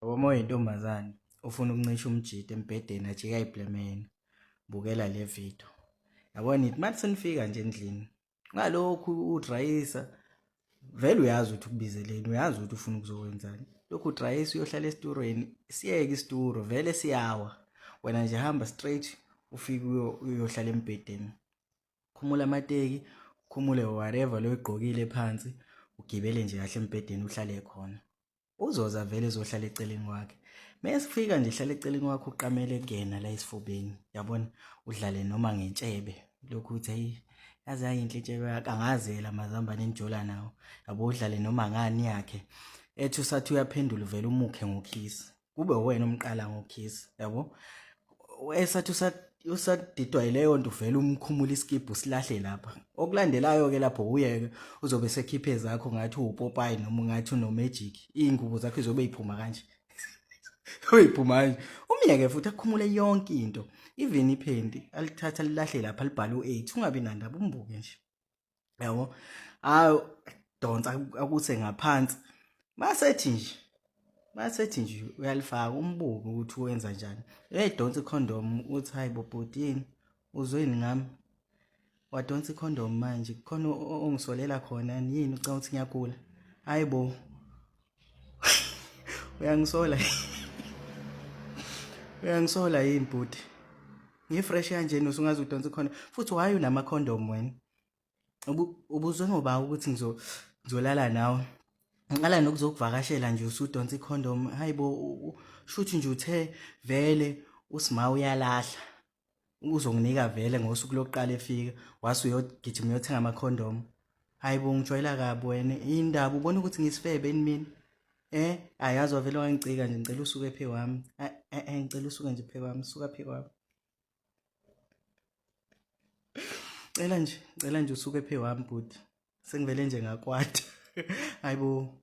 Yabo uma uyintombazane ufuna ukuncisha umjita embhedeni ajike ayibleme yena, bukela le video. Yabo nithi uma senifika nje endlini ngalokhu udrayisa vele uyazi ukuthi ukubizeleni, uyazi ukuthi ufuna ukuzokwenzani. Lokhu udrayisa uyohlala esiturweni, siyeke isituro vele siyawa. Wena nje hamba straight ufike uyohlala embhedeni. Khumula amateki, ukhumule whatever lo oyigqokile phansi, ugibele nje kahle embhedeni uhlale khona. Uzoza vele ezohlala eceleni kwakhe. Mesifika nje hlala eceleni kwakho uqamele kuyena la esifubeni. Yabona udlale noma ngentshebe. Lokhu uthi hayi yaze yayinhle intshebe yakhe angazela amazambane enijola nawo. Yabo udlale noma ngani yakhe. Ethi usathi uyaphendula uvele umukhe ngokhisi. Kube wena omqala ngokhisi, yabo. Esathi usadidwa yileyo nto uvele umkhumula isikibhu silahle lapha. Okulandelayo-ke lapho uye-ke uzobe sekhiphe zakho ngathi uwupopayi noma ngathi unomagic, iy'ngubo zakho izobe yiphuma kanje uyiphuma kanje. Umyeke futhi akhumule yonke into, even iphenti alithatha alilahle lapha alibhale u-eight, ungabi nandaba umbuke nje. Yabo, hayi donsa akuse ngaphansi masethi nje masethi nje uyalifaka umbuke ukuthi wenza njani. Uyayidonsa ikhondomu uthi hayi bo bhuti yini uzweni ngami, wadonsa ikhondomu manje kukhona ongisolela khona yini, ucabanga ukuthi ngiyagula? Hayi bo uyangisola uyangisola yini bhuti, ngifresh kanjena usungaze udonsa ikhondomu futhi why unamakhondomu wena? Ubuzwe ngoba ukuthi ngizolala nawe, ngiqala nokuzokuvakashela nje usudonsa ikhondomu. Hayi bo shuthi nje uthe vele uSima uyalahla uzonginika vele ngosuku lokuqala efika wase uyogijima uyothenga amakhondomu. Hayi bo ngijwayela kabi wena, indaba ubona ukuthi ngisifebe yini mina? Eh ayazi wavele wangicika nje, ngicela usuke phe wami. Eh ngicela usuke nje phe kwami, suka phe kwami. Cela nje, cela nje usuke phe wami bhuti. Sengivele nje ngakwata. Hayibo,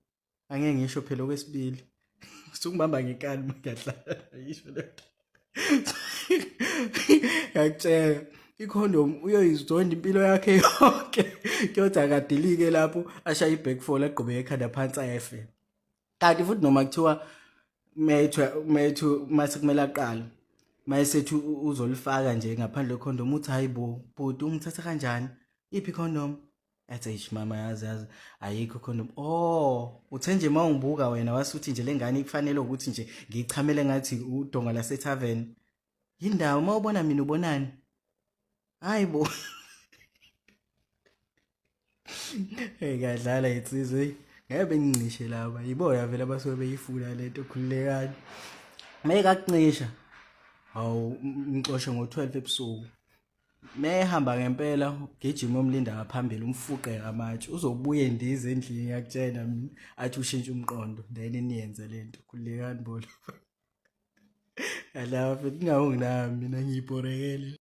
angeke ngisho phela okwesibili. Usukubamba ngenkani uma ngiyadlala ngisho lento. Ngiyakutshela ikhondom uyoyizonda impilo yakhe yonke. Kuyothi akadilike lapho ashaye i-backfall agqobe ekhanda phansi ayefe. Kanti futhi noma kuthiwa methu methu mase kumele aqale mayesethi uzolifaka nje ngaphandle kwekhondom uthi hayi bo bhuti ungithatha kanjani, iphi ikhondom? Athi eish mama yazi yazi ayikho ikhondom. Oh uthe nje uma ungibuka wena wasuthi nje lengane ikufanele ukuthi nje ngiyichamele ngathi udonga lase-tavern. Yindawo uma ubona mina ubonani? Hayi bo. Hey ngadlala insizwa hey. Ngeke bengincishe laba. Yibona vele abasuke beyifuna lento khululekani. Meke akuncisha. Hawu ngixoshe ngo-12 ebusuku. Mehamba ngempela ugijima umlinda ngaphambili umfuqe ngamatshe uzobuye endize endlini ngiyakutshela mina athi ushintshe umqondo then niyenze lento khululekani bolo. Yadlala futhi ngingawo nginami mina ngiyibhorekele.